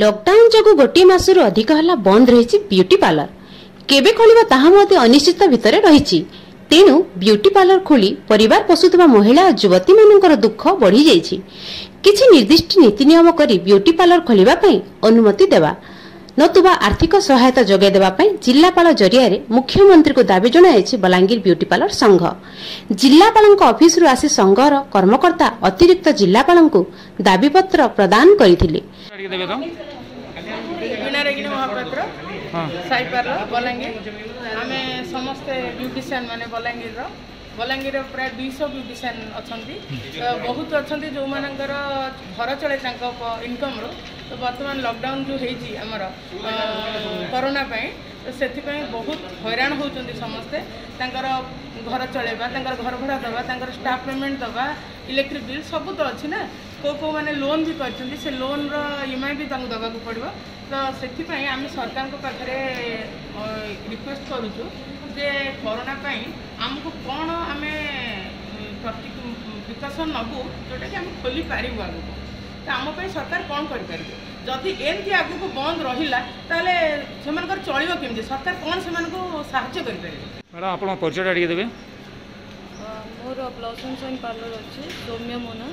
Lockdown ଯୋଗୁଁ ଗୋଟିଏ ମାସରୁ ଅଧିକ ହେଲା ବନ୍ଦ ରହିଛି ବ୍ୟୁଟି ପାର୍ଲର। କେବେ ଖୋଲିବ ତାହା ମଧ୍ୟ ଅନିଶ୍ଚିତ ଭିତରେ ରହିଛି। ତେଣୁ ବ୍ୟୁଟି ପାର୍ଲର ଖୋଲି ପରିବାର ପୋଷୁଥିବା ମହିଳା ଓ ଯୁବତୀମାନଙ୍କର ଦୁଃଖ ବଢ଼ିଯାଇଛି। କିଛି ନିର୍ଦ୍ଦିଷ୍ଟ ନୀତି ନିୟମ କରି ବ୍ୟୁଟି ପାର୍ଲର ଖୋଲିବା ପାଇଁ ଅନୁମତି ଦେବା ନତୁବା ଆର୍ଥିକ ସହାୟତା ଯୋଗାଇ ଦେବା ପାଇଁ ଜିଲ୍ଲାପାଳ ଜରିଆରେ ମୁଖ୍ୟମନ୍ତ୍ରୀଙ୍କୁ ଦାବି ଜଣାଇଛି ବଲାଙ୍ଗୀର ବ୍ୟୁଟି ପାର୍ଲର ସଂଘ। ଜିଲ୍ଲାପାଳଙ୍କ ଅଫିସରୁ ଆସି ସଂଘର କର୍ମକର୍ତ୍ତା ଅତିରିକ୍ତ ଜିଲ୍ଲାପାଳଙ୍କୁ ଦାବିପତ୍ର ପ୍ରଦାନ କରିଥିଲେ। ଟିକେ ଦେବେ ତ। ବୀଣା ରେଗିନୀ ମହାପାତ୍ର, ସାଇ ପାର୍ଲର, ବଲାଙ୍ଗୀର। ଆମେ ସମସ୍ତେ ବ୍ୟୁଟିସିଆନ୍ ମାନେ ବଲାଙ୍ଗୀରର ପ୍ରାୟ 200 ବ୍ୟୁଟିସିଆନ୍ ଅଛନ୍ତି। ତ ବହୁତ ଅଛନ୍ତି ଯେଉଁମାନଙ୍କର ଘର ଚଳେ ତାଙ୍କ ଇନକମ୍ରୁ। ତ ବର୍ତ୍ତମାନ ଲକଡାଉନ୍ ଯେଉଁ ହେଇଛି ଆମର କରୋନା ପାଇଁ, ତ ସେଥିପାଇଁ ବହୁତ ହଇରାଣ ହେଉଛନ୍ତି ସମସ୍ତେ। ତାଙ୍କର ଘର ଚଳେଇବା, ତାଙ୍କର ଘର ଭଡ଼ା ଦେବା, ତାଙ୍କର ଷ୍ଟାଫ୍ ପେମେଣ୍ଟ ଦେବା, ଇଲେକ୍ଟ୍ରିକ୍ ବିଲ୍ ସବୁ ତ ଅଛି ନା। କେଉଁ କେଉଁମାନେ ଲୋନ୍ ବି କରିଛନ୍ତି, ସେ ଲୋନ୍ର ଇଏମ୍ଆଇ ବି ତାଙ୍କୁ ଦେବାକୁ ପଡ଼ିବ। ତ ସେଥିପାଇଁ ଆମେ ସରକାରଙ୍କ ପାଖରେ ରିକ୍ୱେଷ୍ଟ କରୁଛୁ ଯେ କରୋନା ପାଇଁ ଆମକୁ କ'ଣ ଆମେ ପ୍ରିକସନ୍ ନେବୁ, ଯେଉଁଟାକି ଆମେ ଖୋଲି ପାରିବୁ ଆଗକୁ। ତ ଆମ ପାଇଁ ସରକାର କ'ଣ କରିପାରିବେ? ଯଦି ଏମିତି ଆଗକୁ ବନ୍ଦ ରହିଲା, ତାହେଲେ ସେମାନଙ୍କର ଚଳିବ କେମିତି? ସରକାର କ'ଣ ସେମାନଙ୍କୁ ସାହାଯ୍ୟ କରିପାରିବେ? ମ୍ୟାଡ଼ାମ୍, ଆପଣଙ୍କ ପରିଚୟଟା ଟିକେ ଦେବେ। ମୋର ବ୍ଲସମ୍ ସାଇନ୍ ପାର୍ଲର ଅଛି, ସୌମ୍ୟ ମୋନା,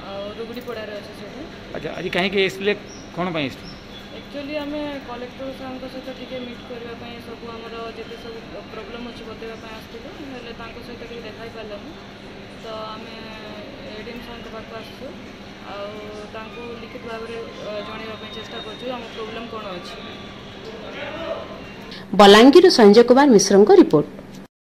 ଆଉ ରୁଗୁଡ଼ିପଡ଼ାରେ ଅଛି ସେଠି। ଆଚ୍ଛା, ଆଜି କାହିଁକି ଆସିଥିଲେ, କ'ଣ ପାଇଁ ଆସିଥିଲେ? ଆକ୍ଚୁଆଲି ଆମେ କଲେକ୍ଟର ସାର୍ଙ୍କ ସହିତ ଟିକେ ମିଟ୍ କରିବା ପାଇଁ, ସବୁ ଆମର ଯେତେ ସବୁ ପ୍ରୋବ୍ଲେମ୍ ଅଛି ବତେଇବା ପାଇଁ ଆସିଥିଲୁ। ହେଲେ ତାଙ୍କ ସହିତ ଟିକେ ଦେଖା ହେଇପାରିଲାନି, ତ ଆମେ ଏଡିଏମ୍ ସାର୍ଙ୍କ ପାଖକୁ ଆସିଛୁ ଆଉ ତାଙ୍କୁ ଲିଖିତ ଭାବରେ ଜଣାଇବା ପାଇଁ ଚେଷ୍ଟା କରୁଛୁ ଆମ ପ୍ରୋବ୍ଲେମ୍ କ'ଣ ଅଛି। ବଲାଙ୍ଗୀରରୁ ସଞ୍ଜୟ କୁମାର ମିଶ୍ରଙ୍କ ରିପୋର୍ଟ।